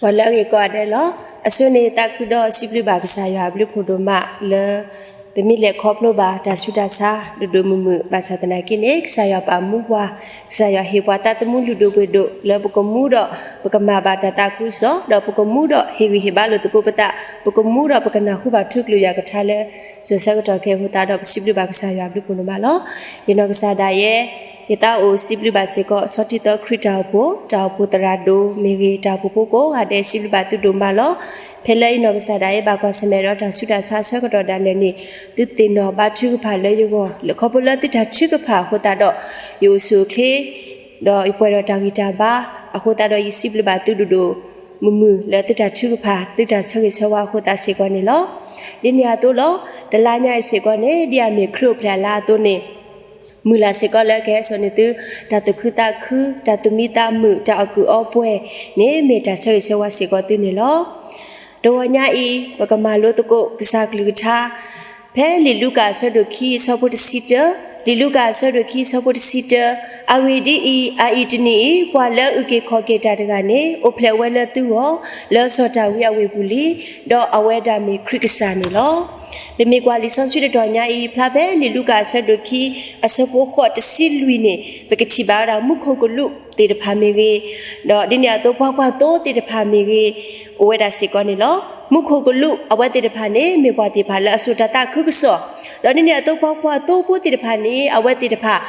ပှၤလၢအဂ့ၤကိးဂၤဒဲးလီၤ. အဆိန့ၣ် သးခုဒီးစံးဘျုးဘၣ်ကစၢ်ယွၤအဘျုးဖးဒိၣ်မးလၢ ပမ့ၢ်လဲၤခီဖျိဘၣ်တၢ်ဆူးတၢ်ဆါဒိၣ်ဒိၣ်မုၢ်မုၢ် ဘၣ်ဆၣ်သနာ်က့န့ၣ် ကစၢ်ယွၤပာ်မူပှၤ, ကစၢ်ယွၤဟ့ၣ်ပှၤသးသမူလုၢ်ဒိၣ်ပှ့ၤဒိၣ် လၢပကမူဒီး ပကမၤဘၣ်တၢ်သးခုကစီၣ် ဒီးပကမူဒီးဟ့ၣ်ဂံၢ်ဟ့ၣ်ဘါလိာ်သကိးပသး, ပကမူဒီးပကနၢ်ဟူဘၣ်ထူကလုာ်ယွၤကထါလၢ စိၤဆၢကတီၢ်ခဲအံၤအဃိသတးဒီး ပစံးဘျုးဘၣ်ကစၢ်ယွၤအဘျုးဖးဒိၣ်မးလီၤ. ယနီၢ်ကစၢ်ဒၣ်ယဲ ယသးအိၣ်စံးဘျုးဘၣ်စ့ၢ်ကီး ဆီထံသီခရံာ်တၢ်အိၣ်ဖှိၣ်, တၢ်အိၣ်ဖှိၣ်သရၣ်ဒိၣ်မ့ၢ်ဂ့ၤ, တၢ်အိၣ်ဖှိၣ်ဖိကိးဂၤဒဲး စံးဘျုးဘၣ်သုဒိၣ်မးလီၤ. ဖဲလၢယနီၢ်ကစၢ်ဒၣ်ယဲ ဘၣ်ကွၢ်ဆၢၣ်မဲာ်ဒီးတၢ်ဆူးတၢ်ဆါအဆၢကတီၢ်ဒၣ်လဲာ်န့ၣ် သုသ့ၣ်နီၣ်ဘါထုကဖၣ်လၢယဂီၢ် လၢခီဖျိလၢသုတၢ်ထုကဖၣ်အဃိသတးဒီး ယအိၣ်ဆူၣ်အိၣ်ချ့ ဒီးယပှဲၤဒီးတၢ်ဂံၢ်တၢ်ဘါအဃိသတးဒီး ယစံးဘျုးဘၣ်သုဒိၣ်ဒိၣ်မုၢ်မုၢ်လၢသုတၢ်ထုကဖၣ် သုတၢ်ဆၢဂ့ၤဆၢဝါအဃိသတးစ့ၢ်ကီးန့ၣ်လီၤ. ဒ်န့ၣ်အသိးလီၤ. တလါညါအံၤစ့ၢ်ကီးန့ၣ် ဒ်အမ့ၢ်ခရံာ်အိၣ်ဖျဲၣ်အလါအသိးန့ၣ် မုၢ်လၢ်စ့ၢ်ကီးလၢကဟဲစိာ်န့ၢ်သု တၢ်သူၣ်ခုသးခု, တၢ်သူၣ်မံသးမုာ်, တၢ်အီၣ်ကုာ်အီပှဲၤန့ၣ် မ့ၢ်တၢ်ဆၢဂ့ၤဆၢဝါစ့ၢ်ကီးသုန့ၣ်လီၤ. တဂီၤညါအံၤ ပကမၤလိသကိးကစၢ်ကလုၢ်ကထါ ဖဲလံာ်လူၤကၣ်အဆၢဒိၣ်ခံအဆၢဖိတဆံတၢ, လံာ်လူၤကၣ်အဆၢဒိၣ်ခံအဆၢဖိတဆံတၢ, အဂ့ၢ်ဒ်အံၤ, အအံၤတနံၤအံၤ ပှၤလၢအုၣ်က့ၤခီၣ်က့ၤတၢ်တဂၤန့ၣ် အိၣ်ဖျဲၣ်ဝဲလၢသုဂီၢ် လၢစီၤဒၤဝံးအဝ့ၢ်ပူၤလံ, ဒီးအဝဲဒၣ်မ့ၢ်ခရံာ်ကစၢ်န့ၣ်လီၤ. ပမ့ၢ်ကွၢ်လံာ်စီဆှံတတီၤညါအံၤ ဖျါဖဲလံာ်လူၤကၣ်အဆၢဒိၣ်ခံ အဆၢဖိဃိးတဆံလွံၢ်န့ၣ် ပကထံၣ်ဘၣ်ဝဲဒၣ်မူခိၣ်ကလူးသ့ၣ်တဖၣ်မ့ၢ်ဂ့ၤ, ဒီးဒ်န့ၣ်အသိး ပှၤကွၢ်သိသ့ၣ်တဖၣ်မ့ၢ်ဂ့ၤ အိၣ်ဝဲဒၣ်စ့ၢ်ကီးန့ၣ်လီၤ. မူခိၣ်ကလူးအဝဲသ့ၣ်တဖၣ်န့ၣ် မ့ၢ်ပှၤသ့ၣ်တဖၣ်လၢအစိာ်တၢ်သးခုကစီၣ်, ဒီးဒ်န့ၣ်အသိး ပှၤကွၢ်သိဖိသ့ၣ်တဖၣ်န့ၣ် အဝဲသ့ၣ်တဖၣ်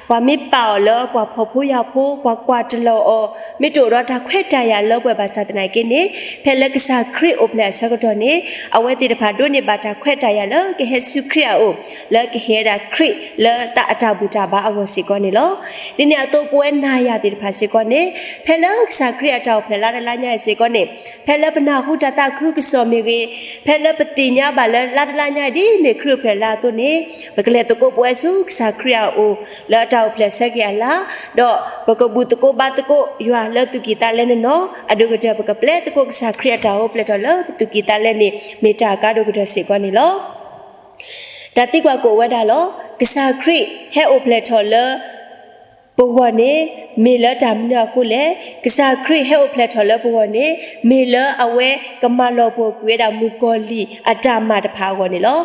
ပှၤမ့ၢ်ပာ်အီၤလၢပှၤဖှီၣ်ဖိယာ်ဖိ, ပှၤကွၢ်တလီၤအီၤ, မ့ၢ်တအိၣ်ဒီးတၢ်ခွဲးတၢ်ယာ်လၢပှဲၤဘၣ်ဆၣ်သနာ်က့န့ၣ် ဖဲလၢကစၢ်ခရံာ်အိၣ်ဖျဲၣ်အဆၢကတီၢ်န့ၣ် အဝဲသ့ၣ်တဖၣ်ဒိးန့ၢ်ဘၣ်တၢ်ခွဲးတၢ်ယာ်လၢကဟဲဆူခရံာ်အအိၣ် လၢကဟ့ၣ်ဝဲဒၣ်ခရံာ်လၢအတၢ်ဘူၣ်တၢ်ဘါအဂီၢ်စ့ၢ်ကီးန့ၣ်လီၤ. ဒ်န့ၣ်အသိး ပဝဲနၤယၤသ့ၣ်တဖၣ်စ့ၢ်ကီးန့ၣ် ဖဲလၢကစၢ်ခရံာ်အတၢ်အိၣ်ဖျဲၣ်လါတလါညါအံၤစ့ၢ်ကီးန့ၣ် ဖဲလၢပနၢ်ဟူတၢ်သးခုကစီၣ်မ့ၢ်ဂ့ၤ, ဖဲလၢပသ့ၣ်ညါဘၣ်လၢလါတလါညါအံၤဒ်မ့ၢ်ခရံာ်အိၣ်ဖျဲၣ်လါအသိးန့ၣ် ပကလဲၤသကိးပဝဲဆူကစၢ်ခရံာ်အအိၣ် လၢအတၢ်အိၣ်ဖျဲၣ်ဆၢက့ၤအလါ, ဒီးပကဘူၣ်သကိးဘါသကိးယွၤလၢသူၣ်ကံၢ်သးလဲနနီၢ်, အဒိၣ်ကတၢၢ် ပကပျဲသကိးကစၢ်ခရံာ်အတၢ်အိၣ်ဖျဲၣ်ထီၣ်လၢပသူၣ်ကံၢ်သးလဲန့ၣ် မ့ၢ်တၢ်အကါဒိၣ်ကတၢၢ်စ့ၢ်ကီးန့ၣ်လီၤ. တၢ်သံကွၢ်ကအိၣ်ဝဲဒၣ်လီၤ. ကစၢ်ခရံာ်ဟဲအိၣ်ဖျဲၣ်ထီၣ်လၢပဂီၢ်န့ၣ် မ့ၢ်လၢတၢ်မနုၤအဃိလဲၣ်. ကစၢ်ခရံာ်ဟဲအိၣ်ဖျဲၣ်ထီၣ်လၢပဂီၢ်န့ၣ် မ့ၢ်လၢအဝဲကမၤလီၤပှီၢ်ကွံာ်ဝဲဒၣ်မုၣ်ကီၤလံၢ်အတၢ်မၤတဖၣ်အဂီၢ်န့ၣ်လီၤ.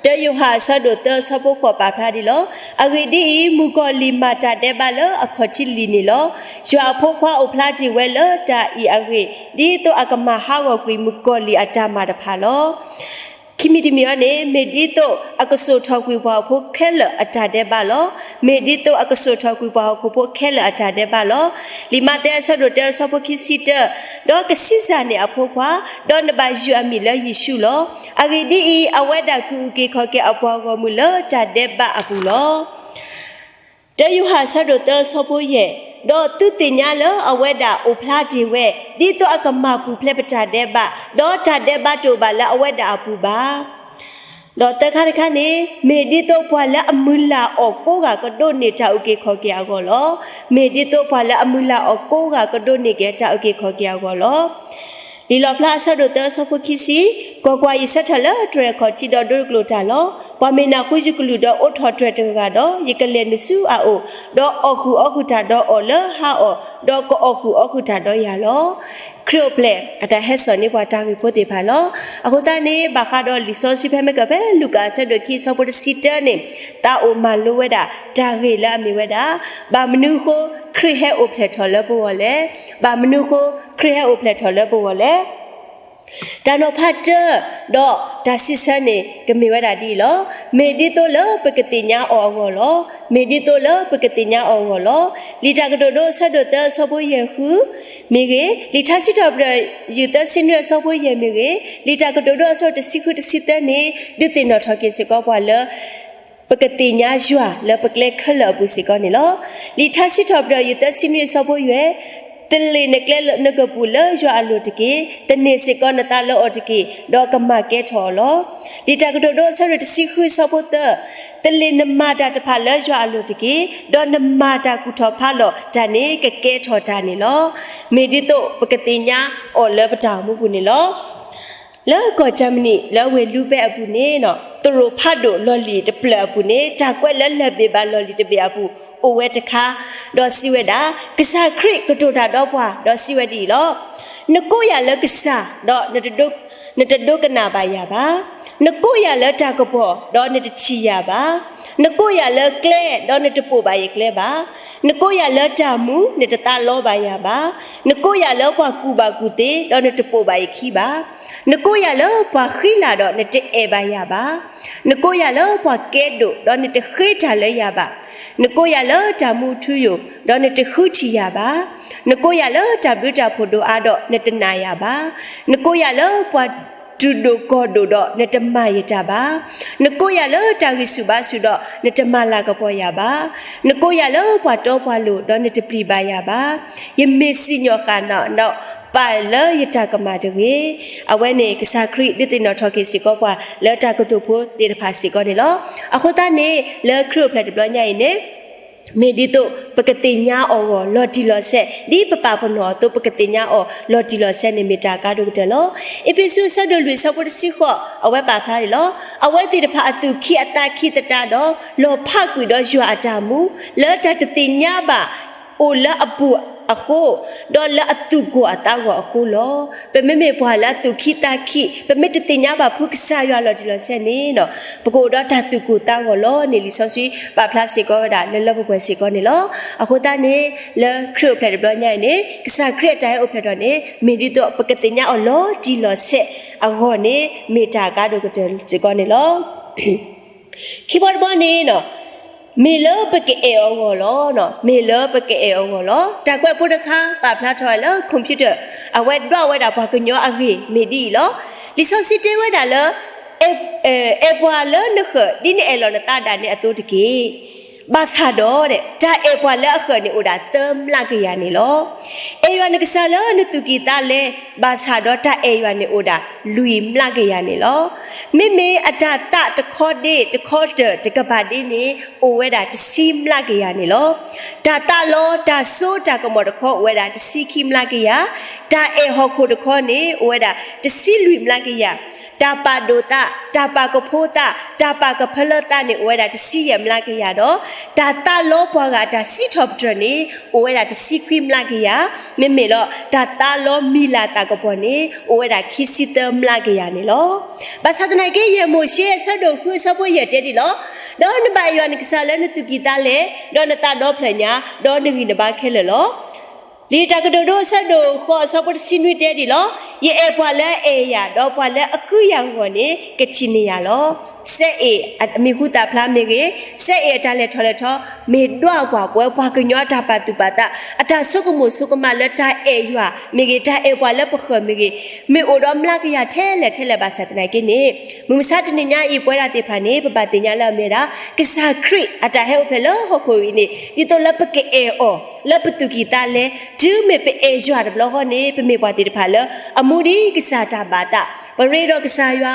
တၢယိၤဟၣ်အဆၢဒိၣ်သၢအဆၢဖိဃိးပာ်ဖျါဒ်လီၤ. အဂ့ၢ်ဒ်အံၤ, မုၣ်ကီၤလံၢ်မၤတၢ်ဒဲးဘးလၢအခီၣ်ထံးလံာ်န့ၣ်လီၤ. ယွၤအဖိခွါအိၣ်ဖျါတ့ၢ်ဝဲလၢတၢ်အံၤအဂ့ၢ်, ဒ်သိးအကမၤဟးဂီၤကွံာ်မုၣ်ကီၤလံၢ်အတၢ်မၤတဖၣ်လီၤ. ခံမံၤတမံၤအံၤန့ၣ် မ့ၢ်ဒ်သိးအကစိာ်ထီၣ်ကွံာ်ပှၤဟီၣ်ခိၣ်ဖိခဲလၢာ်အတၢ်ဒဲးဘးလီၤ. မ့ၢ်ဒ်သိးအကစိာ်ထီၣ်ကွံာ်ပှၤဟီၣ်ခိၣ်ဖိခဲလၢာ်အတၢ်ဒဲးဘးလီၤ. လံာ်မးသဲအဆၢဒိၣ်တၢအဆၢဖိခံဆံတၢ, ဒီးကစံးစၢ်န့ၢ်အဖိခွါ, ဒီးနဘၣ်ယုၢ်အမံၤလၢယ့ၣ်ၡူးလီၤ. အဂ့ၢ်ဒ်အံၤ, အဝဲဒၣ်ကအုၣ်က့ၤခီၣ်က့ၤအပှၤဂီၢ်မုၢ်လၢတၢ်ဒဲးဘးအပူၤလီၤ. တၢယိၤဟၣ်အဆၢဒိၣ်သၢအဆၢဖိယဲၢ်, ဒီးသုသ့ၣ်ညါလၢအဝဲဒၣ်အိၣ်ဖျါတ့ၢ်ဝဲ, ဒ်သိးအကမၤပူၤဖျဲးပတၢ်ဒဲးဘး, ဒီးတၢ်ဒဲးဘးတအိၣ်ဘၣ်လၢအဝဲဒၣ်အပူၤဘၣ်. ဒီးသၢခါတခါန့ၣ် မ့ၢ်ဒ်သိးပှၤလၢအမုၢ်လၢ်အီၤကိးဂၤကဒိးန့ၢ်တၢ်အုၣ်က့ၤခီၣ်က့ၤအဂီၢ်လီၤ. မ့ၢ်ဒ်သိးပှၤလၢအမုၢ်လၢ်အီၤကိးဂၤကဒိးန့ၢ်က့ၤတၢ်အုၣ်က့ၤခီၣ်က့ၤအဂီၢ်လီၤ. လံာ်လီၣ်ဖျါအဆၢဒိၣ်သၢအဆၢဖိခံဆံ, ကွၢ်ကွၢ်, ယဆၢထၢၣ်လၢတြဲၤခီၣ်ထံးဒီးဒိတကျိၤတၢ်လီၤ. ပှၤမ့ၢ်နၢ်ဟူယကလုၢ်ဒီးအိးထီၣ်တြဲၤတဂၤဂၤဒီး, ယကလဲၤနုာ်ဆူအအိၣ်, ဒီးအီၣ်ဃုာ်အီၣ်ဃုာ်တၢ်ဒီးအီၤလၢဟါအီၣ်, ဒီးကအီၣ်ဃုာ်အီၣ်ဃုာ်တၢ်ဒီးယၤလီၤ. ခရံာ်အိၣ်ဖျဲၣ်အတၢ်ဟဲစိာ်န့ၢ်ပှၤတၢ်ဂ့ၢ်ဖိသ့ၣ်တဖၣ်လီၤ. အဃိသတးန့ၣ် ဘၣ်ဃးဒီးလံာ်စီဆှံဖဲမ့ၢ်ကဖဲ လူၤကၣ်အဆၢဒိၣ်ခံအဆၢဖိတဆံတၢန့ၣ် သးအိၣ်မၤလိဝဲဒၣ် တၢ်ဂ့ၢ်လၢအမ့ၢ်ဝဲဒၣ် ဘၣ်မနုၤအဃိ ခရံာ်ဟဲအိၣ်ဖျဲၣ်ထီၣ်လၢပဂီၢ်လဲၣ်. ဘၣ်မနုၤအဃိ ခရံာ်ဟဲအိၣ်ဖျဲၣ်ထီၣ်လၢပဂီၢ်လဲၣ်. တၢ်နီၤဖးတၢ ဒီးတၢ်စံးဆၢန့ၣ် ကမ့ၢ်ဝဲဒၣ်ဒ်အံၤလီၤ. မ့ၢ်ဒ်သိးလၢပကသ့ၣ်ညါအီၤအဂီၢ်လီၤ. မ့ၢ်ဒ်သိးလၢပကသ့ၣ်ညါအီၤအဂီၢ်လီၤ. လံာ်တၢ်ကတိၤဒိအဆၢဒိၣ်သၢအဆၢဖိယဲၢ်ဃု မ့ၢ်ဂ့ၤ, လံာ်ထါစံးထီၣ်ပတြၢၤယုၢ်သၢဆံနွံအဆၢဖိယဲၢ်မ့ၢ်ဂ့ၤ, လံာ်တၢ်ကတိၤဒိအဆၢတဆံဃုတဆံသၢန့ၣ် ဒုးသ့ၣ်နီၣ်ထီၣ်က့ၤစ့ၢ်ကီးပှၤလၢ ပကသ့ၣ်ညါယွၤလၢပကျဲခဲလၢာ်အပူၤစ့ၢ်ကီးန့ၣ်လီၤ. လံာ်ထါစံးထီၣ်ပတြၢၤယုၢ်သၢဆံနွံအဆၢဖိယဲၢ်, တလ့ၣ်နကျဲနကပူၤလၢယွၤအလိၤတက့ၢ်. သန့ၤစ့ၢ်ကီးနသးလၢအီၤတက့ၢ်, ဒီးကမၤကဲထီၣ်အီၤလီၤ. လံာ်တၢ်ကတိၤဒိအဆၢဒိၣ်တဆံဃုအဆၢဖိသၢ, တလ့ၣ်နမၤတၢ်တဖၣ်လၢယွၤအလိၤတက့ၢ်, ဒီးနမၤတၢ်ကူၣ်ထီၣ်ဖးလီၤတၢ်န့ၣ် ကကဲထီၣ်တၢ်န့ၣ်လီၤ. မ့ၢ်ဒ်သိးပကသ့ၣ်ညါအီၤလၢပတၢ်အိၣ်မူပူၤန့ၣ်လီၤ. လၢကီၢ်ကၠၢမနံၣ် လၢဝ့ၢ်လူပဲအပူၤန့ၣ် သရိာ်ဖးဒိၣ်လီၢ်လံၤတဖျၢၣ်အပူၤန့ၣ် တၢ်ကွဲးလၢလဲၤဘ့ၣ်ဘၣ်လီၢ်လံၤတဘ့ၣ်အပူၤ အိၣ်ဝဲတခါ, ဒီးစံးဝဲဒၣ်, ကစၢ်ခရံာ်ကတိၤတၢ်ဒီးပှၤ, ဒီးစံးဝဲဒ်အံၤလီၤ. နကိးယၤလၢကစၢ်, ဒီးနတဒိကနၣ်ဘၣ်ယၤဘၣ်. နကိးယၤလၢတၢ်ကပီၤ, ဒီးနတထံၣ်ယၤဘၣ်. နကိးယၤလၢကျဲ, ဒီးနတပိာ်ဘၣ်ယကျဲဘၣ်. နကိးယၤလၢတၢ်မူ, နတသးလီဘၣ်ယၤဘၣ်. နကိးယၤလၢပှၤကူၣ်ဘၣ်ကူၣ်သ့, ဒီးနတပိာ်ဘၣ်ယခံဘၣ်. နကိးယၤလၢပှၤဃံလၤဒီး နတအဲၣ်ဘၣ်ယၤဘၣ်. နကိးယၤလၢပှၤကဲဒိၣ်, ဒီးနတဃ့တၢ်လၢယၤဘၣ်. နကိးယၤလၢတၢ်မူထူယိာ်, ဒီးနတဃုထံၣ်ယၤဘၣ်. နကိးယၤလၢတၢ်ဘျုးတၢ်ဖှိၣ်ဒိၣ်အါဒီး နတနာ်ယၤဘၣ်. နကိးယၤလၢပှၤတူၢ်ဒိၣ်ကီၢ်ဒိၣ်ဒီး နတမၤယတၢ်ဘၣ်. နကိးယၤလၢတၢ်ဂံၢ်ဆူၣ်ဘါဆူၣ်ဒီး နတမၤလၤကပီၤယၤဘၣ်. နကိးယၤလၢပှၤတီပှၤလိၤ, ဒီးနတပျံၤဘၣ်ယၤဘၣ်. ယမ့ၢ်စံၣ်ညီၣ်ဃၣ်နီၤဒီး ပာ်လၢယတၢ်ကမၣ်တဂ့ၤ. အဝဲန့ၣ် ကစၢ်ခရံာ်ဒုးသ့ၣ်နီၣ်ထီၣ်က့ၤစ့ၢ်ကီးပှၤ လၢတၢ်ကတိၤဖိသ့ၣ်တဖၣ်စ့ၢ်ကီးန့ၣ်လီၤ. အဃိသတးန့ၣ် လၢခရံာ်အိၣ်ဖျဲၣ်တဘျီညါအံၤန့ၣ် မ့ၢ်ဒ်သိးပကသ့ၣ်ညါအီၤဂီၢ်လီၤတံၢ်လီၤဆဲး, ဒ်ပပာ်ပနီၣ်အသိး ပကသ့ၣ်ညါအီၤလီၤတံၢ်လီၤဆဲးန့ၣ် မ့ၢ်တၢ်အကါဒိၣ်ကတၢၢ်လီၤ. အ့းဖ့းစူး အဆၢဒိၣ်လွံၢ် အဆၢဖိတဆံဃိး အဝဲပာ်ဖျါန့ၣ်လီၤ. အဝဲသ့ၣ်တဖၣ်အသူၣ်ခံအသးခံသတးဒီး လီၤဖးကွံာ်ဒီးယွၤအတၢ်မူ, လၢတၢ်တသ့ၣ်ညါဘၣ် အိၣ်လၢအပူၤအဃိ, ဒီးလၢအသူၣ်ကိၢ်အသးဂီၤအဃိလီၤ. ပမ့မ့ၢ်ပှၤလၢအသူၣ်ခံသးခံ, ပမ့ၢ်တသ့ၣ်ညါဘၣ်ဖုကစၢ်ယွၤလီၤတံၢ်လီၤဆဲးန့ၣ်, ပကအိၣ်ဒီးတၢ်သူၣ်ကိၢ်သးဂီၤလီၤန့ၣ် လံာ်စီဆှံပာ်ဖျါစ့ၢ်ကီးဝဲဒၣ်လၢလၢပှဲၤပှဲၤစ့ၢ်ကီးန့ၣ်လီၤ. အဃိသတးန့ၣ် လၢခရံာ်အိၣ်ဖျဲၣ်တဘျီညါအံၤန့ၣ် ကစၢ်ခရံာ်အတၢ်ဟဲအိၣ်ဖျဲၣ်ထီၣ်န့ၣ် မ့ၢ်ဒ်သိးပကသ့ၣ်ညါအီၤလီၤတံၢ်လီၤဆဲးအဂီၢ်န့ၣ် မ့ၢ်တၢ်အကါဒိၣ်ကတၢၢ်စ့ၢ်ကီးန့ၣ်လီၤ. ခံဘီတဘီန့ၣ် မ့ၢ်လၢပကအဲၣ်အီၤအဂီၢ်လီၤ. မ့ၢ်လၢပကအဲၣ်အီၤအဂီၢ်လီၤ. တၢ်ကွဲးဖိတခါ ပာ်ဖျါထီၣ်ဝဲလၢ computer အဝဲဒွးဝဲဒၣ်ပှၤကညီအဂ့ၢ်မ့ၢ်ဒ်အံၤလီၤ. လံာ်စီဆှံတဲဝဲဒၣ်လၢ အဲၣ်ပှၤလၢနဃၢၤ ဒ်နအဲၣ်လီၤနသးဒၣ်နဲအသိးတက့ၢ်. ဘၣ်ဆၣ်ဒီး တၢ်အဲၣ်ပှၤလၢအဃၢၤန့ၣ်အိၣ်ဒၣ်သၢမျးကယၤန့ၣ်လီၤ. အဲၣ်ယွၤနကစၢ်လၢနသူၣ်ကံၢ်သးလဲ, ဘၣ်ဆၣ်ဒီးတၢ်အဲၣ်ယွၤန့ၣ်အိၣ်ဒၣ်လွံၢ်မျးကယၤန့ၣ်လီၤ. မ့မ့ၢ်အတၢ်သးတခီဒ့တခီတၢၢ်တကပၤဒ့န့ၣ် အိၣ်ဝဲဒၣ်တဆံမျးကယၤန့ၣ်လီၤ. တၢ်သးလီတၢ်စိတၢ်ကမီၤတခီအိၣ်ဝဲဒၣ်တဆံခံမျးကယၤ, တၢ်အဲၣ်ဟီၣ်ခိၣ်တခီန့ၣ် အိၣ်ဝဲဒၣ်တဆံလွံၢ်မျးကယၤ, တၢ်ပာ်ဒိၣ်သး တၢ်ပာ်ကဖိသး တၢ်ပာ်ကဖၢလၢသးန့ၣ် အိၣ်ဝဲဒၣ်တဆံယဲၢ်မျးကယၤဒီး တၢ်သးလီပှၤဂၤအတၢ်စံးထီၣ်ပတြၢၤန့ၣ် အိၣ်ဝဲဒၣ်တဆံခွံမျးကယၤ, မ့မ့ၢ်လီၤ တၢ်သးလီမံၤလၢ်သးကပီၤန့ၣ် အိၣ်ဝဲဒၣ်ခံဆံသၢမျးကယၤန့ၣ်လီၤ. ဘၣ်ဆၣ်သနာ်က့ ယဲၢ်မိၤၡ့အဆၢဒိၣ်ဃုအဆၢဖိယဲၢ်တဲဒ်လီၤ, ဒီးနဘၣ်အဲၣ်ယွၤနကစၢ်လၢနသူၣ်ကံၢ်သးလဲ, ဒီးနသးဒီဖျၢၣ်ညါ, ဒီးနဂံၢ်နဘါခဲလၢာ်လီၤ. လံာ်တၢ်ကတိၤဒိအဆၢဒိၣ်ဃိးအဆၢဖိတဆံနွံတဲဒ်လီၤ, ယအဲၣ်ပှၤလၢအအဲၣ်ယၤ, ဒီးပှၤလၢအဃုယၤအဂီၢ်န့ၣ် ကထံၣ်န့ၢ်ယၤလီၤ. စဲအ့ၣ်အမံၤဟူသၣ်ဖျါမ့ၢ်ဂ့ၤ, စဲအ့ၣ်အတၢ်လဲၤထီၣ်လဲၤထီ မ့ၢ်ဒွးကွၢ်ပဝဲပှၤကညီအတၢ်ပာ်သူၣ်ပာ်သး, အတၢ်ဆိကမိၣ်ဆိကမးလၢတၢ်အဲၣ်ယွၤမ့ၢ်ဂ့ၤ, တၢ်အဲၣ်ပှၤလၢပဃၢၤမ့ၢ်ဂ့ၤ, မ့ၢ်အိၣ်ဒီးမျးကယၤထဲလဲၣ်ထဲလဲၣ်ဘၣ်ဆၣ်သနာ်က့န့ၣ်, မုၢ်မဆါတနံၤညါအံၤ ပဝဲဒၣ်သ့ၣ်တဖၣ်န့ၣ် ပဘၣ်သ့ၣ်ညါလၢအမ့ၢ်ဝဲဒၣ် ကစၢ်ခရံာ်အတၢ်ဟဲအိၣ်ဖျဲၣ်လၢဟီၣ်ခိၣ်အံၤန့ၣ် ဒ်သိးလၢပကအဲၣ်အီၤ လၢပသူၣ်ကံၢ်သးလဲ, တုၤမ့ၢ်ပအဲၣ်ယွၤတဘျီဃီန့ၣ် ပမ့ၢ်ပှၤသ့ၣ်တဖၣ်လၢ အမူဒံးကစၢ်တၢ်ဘၣ်သး, ပရ့ဒီးကစၢ်ယွၤ,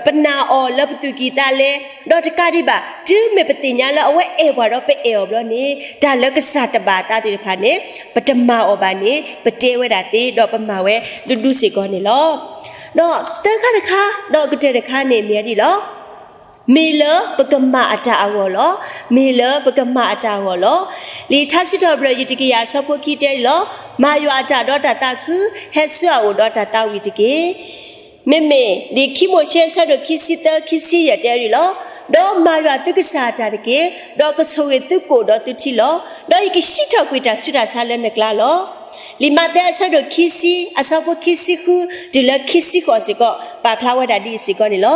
ပနာ်အီၤလၢပသူၣ်ကံၢ်သးလဲ, ဒီးတကးဒံးဘၣ် တုၤမ့ၢ်ပသ့ၣ်ညါလၢအဝဲအဲၣ်ပှၤဒီးပအဲၣ်အီၤဘျီန့ၣ် တၢ်လၢကစၢ်တဘၣ်သးသ့ၣ်တဖၣ်န့ၣ် ပတမၤအီၤဘၣ်န့ၣ် ပတဲဝဲဒၣ်သ့ ဒီးပမၤဝဲဒူဒူစ့ၢ်ကီးန့ၣ်လီၤ. ဒီးသၢခါတခါ ဒီးကတၢၢ်တခါန့ၣ် မ့ၢ်ဒ်လီၤ. မ့ၢ်လၢပကမၤအတၢ်အဂီၢ်လီၤ. မ့ၢ်လၢပကမၤအတၢ်အဂီၢ်လီၤ. လံာ်ထါစံးထီၣ်ပတြၢၤ ယတကယၤအဆၢဖိခံတဲလီၤ, မၤယွၤအတၢ်ဒီးတၢ်သးခု, ဟဲဆူအအိၣ်ဒီးတၢ်သးဝံၣ်တက့ၢ်. မ့မ့ၢ်လံာ်ခံမိၤၡ့အဆၢဒိၣ်ခံဆံသၢ ခံဆံယဲၢ်တဲဒ်လီၤ, ဒီးမၤယွၤသုကစၢ်အတၢ်တက့ၢ်. ဒီးကဆိၣ်ဂ့ၤသုကိၣ်ဒီးသုထံလီၤ. ဒီးယကဟံးထီၣ်ကွံာ်တၢ်ဆူးတၢ်ဆါလၢနကျါလီၤ. လံာ်မးသဲအဆၢဒိၣ်ခံဆံ အဆၢဖိခံဆံဃု တုၤလၢခံဆံဃိးစ့ၢ်ကီး ပာ်ဖျါဝဲဒၣ်ဒ်အံၤစ့ၢ်ကီးန့ၣ်လီၤ.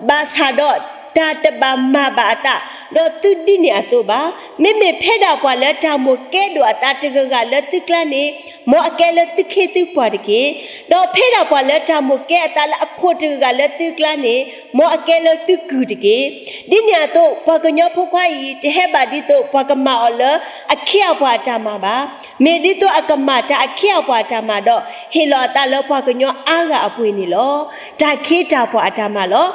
ဘၣ်ဆၣ်ဒီးတၢ်တဘၣ်မၤဘၣ်အသး ဒီးသုဒ်န့ၣ်အသိးဘၣ်. မ့မ့ၢ်ဖဲဒၣ်ပှၤလၢတၢ်မိၣ်ကဲဒိၣ်အသးတဂၤဂၤလၢသုကျါန့ၣ် မ်အကဲလၢသုခ့သုပှၤတက့ၢ်. ဒီးဖဲဒၣ်ပှၤလၢတၢ်မိၣ်ကဲအသးလၢအခိၣ်တဂၤဂၤလၢသုကျါန့ၣ် မ်အကဲလၢသုကုၢ်တက့ၢ်. ဒ်န့ၣ်အသိး ပှၤကညီဖိခွါအံၤ တဟဲဘၣ်ဒ်သိးပှၤကမၤအီၤလၢအခ့အပှၤအတၢ်မၤဘၣ်. မ့ၢ်ဒ်သိးအကမၤတၢ်အခ့အပှၤအတၢ်မၤဒီး ဟ့ၣ်လီၤအသးလၢပှၤကညီအါဂၤအပှ့ၤန့ၣ်လီၤ. တၢ်ခ့တၢ်ပှၤအတၢ်မၤလီၤ.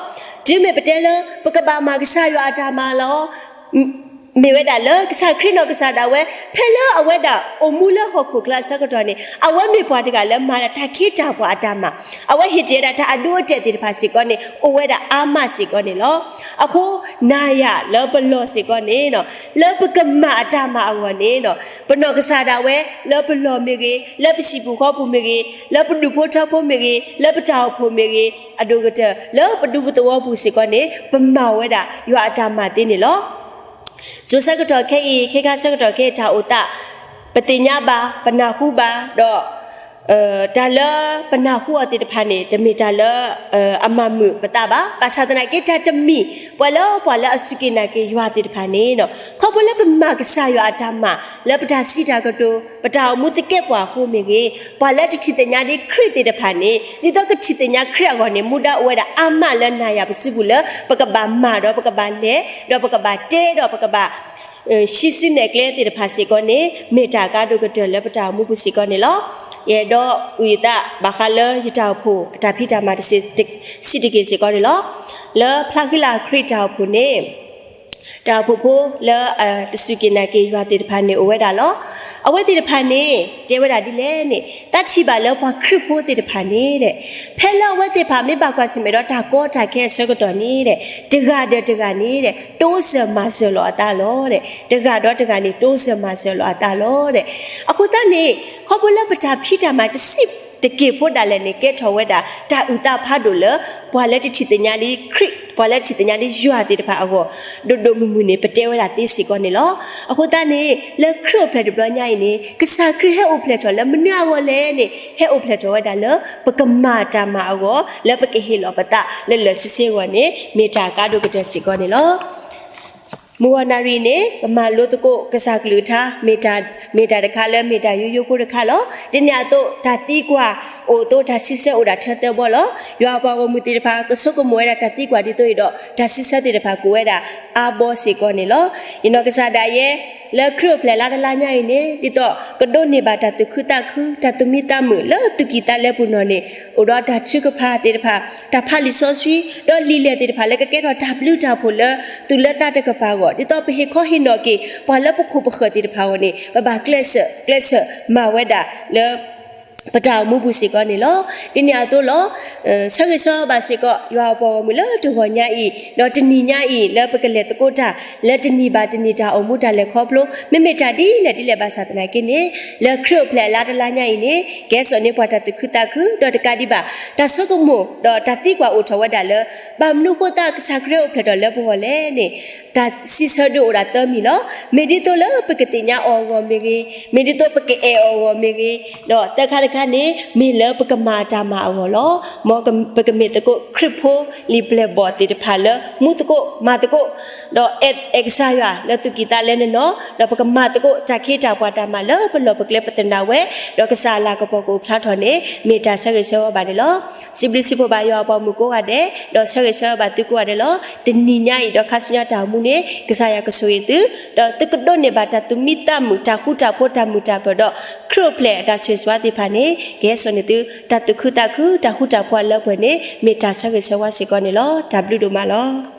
တုၤမ့ၢ်ပတဲလၢ ပကဘၣ်မၤကစၢ်ယွၤအတၢ်မၤလီၤ. မ့ၢ်ဝဲဒၣ်လၢကစၢ်ခရံာ်နီၢ်ကစၢ်ဒၣ်ဝဲ ဖဲလၢအဝဲဒၣ်အိၣ်မူလၢဟီၣ်ခိၣ်ချၢအဆၢကတီၢ်န့ၣ် အဝဲမ့ၢ်ပှၤတဂၤလၢမၤတၢ်တၢ်ခ့တၢ်ပှၤအတၢ်မၤ, အဝဲဟ့ၣ်တ့ၢ်ဝဲဒၣ်တၢ်အဒိအတဲာ်သ့ၣ်တဖၣ်စ့ၢ်ကီးန့ၣ် အိၣ်ဝဲဒၣ်အါမးစ့ၢ်ကီးန့ၣ်လီၤ. အဃိ နၤယၤလၢပလီၢ်စ့ၢ်ကီးန့ၣ် လၢပကမၤအတၢ်မၤအဂီၢ်န့ၣ် ပနီၢ်ကစၢ်ဒၣ်ဝဲ လၢပလီၢ်မ့ၢ်ဂ့ၤ, လၢပဟံၣ်ပူၤဃီပူၤမ့ၢ်ဂ့ၤ, လၢပဒူၣ်ဖိထၢဖိမ့ၢ်ဂ့ၤ, လၢပတၢ်အိၣ်ဖှိၣ်မ့ၢ်ဂ့ၤ, အဒိၣ်ကတၢၢ် လၢပဒူပသဝီပူၤစ့ၢ်ကီးန့ၣ် ပမၤဝဲဒၣ်ယွၤအတၢ်မၤသ့န့ၣ်လီၤ. စိၤဆၢကတီၢ်ခဲအံၤ ခဲခါဆၢကတီၢ်ခဲအံၤ တၢ်အိၣ်သး ပသ့ၣ်ညါဘၣ်, ပနၢ်ဟူဘၣ်, ဒီး တၢ်လၢပနၢ်ဟူအီၤသ့ၣ်တဖၣ်န့ၣ် တမ့ၢ်တၢ်လၢ အမၤမုာ်ပသးဘၣ်. ဘၣ်ဆၣ်သနာ်က့ တၢ်တမံၤ ပှၤလၢပှၤလၢအစူၢ်က့ၤနာ်က့ၤယွၤသ့ၣ်တဖၣ်န့ၣ် ခီဖျိလၢပမၤကစၢ်ယွၤအတၢ်မၤ လၢပတၢ်စံးတၢ်ကတိၤ ပတၢ်အိၣ်မူသကဲးပဝးအဃိမ့ၢ်ဂ့ၤ, ပှၤလၢတထံၣ်သညါဒ်ခရံာ်သ့ၣ်တဖၣ်န့ၣ် ဒ်သိးကထံၣ်သညါခရံာ်အဂီၢ်န့ၣ် မူဒါအိၣ်ဝဲဒၣ်အါမးလၢနၤယၤပစုပူၤလၢ ပကဘၣ်မၤဒီးပကဘၣ်လဲၤ ဒီးပကဘၣ်တဲဒီးပကဘၣ် ဟံးစုနဲၣ်ကျဲသ့ၣ်တဖၣ်စ့ၢ်ကီးန့ၣ် မ့ၢ်တၢ်အကါဒိၣ်ကတၢၢ်လၢပတၢ်အိၣ်မူပူၤစ့ၢ်ကီးန့ၣ်လီၤ. ယအဲၣ်ဒိးအုၣ်ယသးဘၣ်ဃးလၢယတၢ်အိၣ်ဖှိၣ် အတၢ်ဖံးတၢ်မၤတစဲး စံးတက့ၢ်စ့ၢ်ကီးန့ၣ်လီၤ. လၢဖျါဃံလၤခရံာ်တၢ်အိၣ်ဖှိၣ်န့ၣ် တၢ်အိၣ်ဖှိၣ်ဖိလၢ တစူၢ်က့ၤနာ်က့ၤယွၤသ့ၣ်တဖၣ်န့ၣ်အိၣ်ဝဲဒၣ်လီၤ. အဝဲသ့ၣ်တဖၣ်န့ၣ် တဲဝဲဒၣ်ဒ်လဲၣ်န့ၣ် သးထံၣ်ဘၣ်လၢပှၤခရံာ်ဖိသ့ၣ်တဖၣ်န့ၣ် ဖဲလၢအဝဲသ့ၣ်တဖၣ်မ့ၢ်ဘၣ်ကွၢ်ဆၢၣ်မဲာ်ဒီးတၢ်ကီတၢ်ခဲအဆၢကတီၢ်န့ၣ် တဂၤဒီးတဂၤန့ၣ် တိစၢၤမၤစၢၤလီၤအသးလီၤ. တဂၤဒီးတဂၤန့ၣ် တိစၢၤမၤစၢၤလီၤအသးလီၤ. အဃိသတးန့ၣ် ခီဖျိလၢပတၢ်ဖံးတၢ်မၤတစဲးတက့ၢ်ဖိဒၣ်လဲာ်န့ၣ် ကဲထီၣ်ဝဲဒၣ် တၢ်အုၣ်သးဖးဒိၣ်လၢ ပှၤလၢတထံၣ်သညါဒ်ခရံာ် ပှၤလၢတထံၣ်သညါဒ်ယွၤသ့ၣ်တဖၣ်အဂီၢ် ဒိၣ်ဒိၣ်မုၢ်မုၢ်န့ၣ် ပတဲဝဲဒၣ်သ့စ့ၢ်ကီးန့ၣ်လီၤ. အဃိသတးန့ၣ် လၢခရံာ်အိၣ်ဖျဲၣ်တဘျီညါအံၤန့ၣ် ကစၢ်ခရံာ်ဟဲအိၣ်ဖျဲၣ်ထီၣ်လၢမနုၤအဂီၢ်လဲၣ်န့ၣ် ဟဲအိၣ်ဖျဲၣ်ထီၣ်ဝဲဒၣ်လၢ ပကမၤတၢ်မၤအဂီၢ် လၢပကဟ့ၣ်လီၤပသးလၢလၢာ်ဆ့ဆ့အဂီၢ်န့ၣ် မ့ၢ်တၢ်အကါဒိၣ်ကတၢၢ်စ့ၢ်ကီးန့ၣ်လီၤ. မုၢ်ဂီၤနၣ်ရံၣ်န့ၣ် ပမၤလိသကိးကစၢ်ကလုၢ်ကထါ မ့ၢ်တၢ်တခါလၢမ့ၢ်တၢ်ယိယိဖိတခါလီၤ. ဒ်န့ၣ်အသိး တၢ်သံကွၢ်အိၣ်အသိး တၢ်စံးဆၢအိၣ်ဒၣ်ထဲသၢဘီလီၤ. ယွၤအပှၤဂီၢ်မုၢ်သ့ၣ်တဖၣ် ကဆိကမိၣ်ဝဲဒၣ်တၢ်သံကွၢ်ဒ်သိးအံၤဒီး တၢ်စံးဆၢသ့ၣ်တဖၣ်ကအိၣ်ဝဲဒၣ်အါဘီစ့ၢ်ကီးန့ၣ်လီၤ. ယနီၢ်ကစၢ်ဒၣ်ယဲ လၢခရံာ်အိၣ်ဖျဲၣ်လါတလါညါအံၤန့ၣ် ဒ်သိးကဒိးန့ၢ်ဘၣ်တၢ်သူၣ်ခုသးခု တၢ်သူၣ်မံသးမုာ်လၢသူၣ်ကံၢ်သးလဲပူၤနီၢ်န့ၣ် အိၣ်ဒီးတၢ်ထုကဖၣ်သ့ၣ်တဖၣ် တၢ်ဖးလံာ်စီဆှံ ဒီးလံာ်လဲၢ်သ့ၣ်တဖၣ်လၢကကဲထီၣ်တၢ်ဘျုးတၢ်ဖှိၣ်လၢ သူၣ်လၢသးတကပၤအဂီၢ် ဒ်သိးပဟ့ၣ်ခီဟ့ၣ်နီၤက့ၤ ပှၤလၢပခိၣ်ပဃၢၤသ့ၣ်တဖၣ်အဂီၢ်န့ၣ် ပဘၣ်ကျဲးစၢး ကျဲးစၢးမၤဝဲဒၣ်လၢ ပတၢ်အိၣ်မူပူၤစ့ၢ်ကီးန့ၣ်လီၤ. ဒ်န့ၣ်အသိးလီၤ. ဆၢဂ့ၤဆၢဝါဘၣ်စ့ၢ်ကီး ယွၤအပှၤဂီၢ်မုၢ်လၢတဂီၤညါအံၤ ဒီးတနံၤညါအံၤ လၢပကလဲၤသကိးတၢ် လၢတနံၤဘၣ်တနံၤတၢ်အိၣ်မူတၢ်လဲၤခီဖျိ မ့မ့ၢ်တၢ်ဒ်လဲၣ်ဒ်လဲၣ်ဘၣ်ဆၣ်သနာ်က့န့ၣ် လၢခရံာ်အိၣ်ဖျဲၣ်အလါတလါညါအံၤန့ၣ် ကဟဲစိာ်န့ၢ်ပှၤတၢ်သူၣ်ခုသးခု ဒီးတကးဒံးဘၣ် တၢ်ဆိကမိၣ် ဒီးတၢ်သံကွၢ်အိၣ်ထီၣ်ဝဲဒၣ်လၢ ဘၣ်မနုၤဃိသတးကစၢ်ခရံာ်အိၣ်ဖျဲၣ်ထီၣ်လၢပဂီၢ်လဲၣ်န့ၣ် တၢ်စံးဆၢဒုးအိၣ်ဒၣ်သၢမံၤလီၤ. မ့ၢ်ဒ်သိးလၢပကသ့ၣ်ညါအီၤအဂီၢ်မ့ၢ်ဂ့ၤ, မ့ၢ်ဒ်သိးပကအဲၣ်အီၤအဂီၢ်မ့ၢ်ဂ့ၤ, ဒီးသၢခါတခါန့ၣ် မ့ၢ်လၢပကမၤတၢ်မၤအဂီၢ်လီၤ. မ်ပကမ့ၢ်သကိးခရံာ်ဖိလံာ်ပျဲၢ်ဘီၣ်သ့ၣ်တဖၣ်လၢ မူသကိး မၤသကိး ဒီးအဲၣ်ကစၢ်ယွၤလၢသူၣ်ကံၢ်သးလဲနနီၢ်, ဒီးပကမၤသကိးတၢ်ခ့တၢ်ပှၤတၢ်မၤလၢပလီၢ်ပကျဲပသနာ်ဝဲ, ဒီးကစၢ်အလၤကပီၤကအိၣ်ဖျါထီၣ်န့ၣ် မ့ၢ်တၢ်ဆၢဂ့ၤဆၢဝါဘၣ်န့ၣ်လီၤ. စံးဘျုးစံးဖှိၣ်ဘၣ်ယွၤအပှၤမုၣ်ကိးဂၤဒဲး, ဒီးဆၢဂ့ၤဆၢဝါဘၣ်သုကိးဂၤဒဲးလီၤ. တနံၤညါအံၤဒီးခါဆူညါတၢ်အိၣ်မူန့ၣ် ကစၢ်ယွၤကဆိၣ်ဂ့ၤသု, ဒီးသုကဒိးန့ၢ်ဘၣ်တၢ်သူၣ်မံသးမုာ် တၢ်ဃူတၢ်ဖိးတၢ်မုာ်တၢ်ဘၢၣ်ဒီး ခရံာ်အိၣ်ဖျဲၣ်အတၢ်ဆိၣ်ဂ့ၤဆိၣ်ဝါသ့ၣ်တဖၣ်န့ၣ် ကဟဲစိာ်န့ၢ်သု တၢ်သူၣ်ခုသးခု တၢ်ဃူတၢ်ဖိးအလၢပှဲၤန့ၣ် မ့ၢ်တၢ်ဆၢဂ့ၤဆၢဝါစ့ၢ်ကီးန့ၣ်လီၤ. တၢ်ဘျုးဒိၣ်မးလီၤ.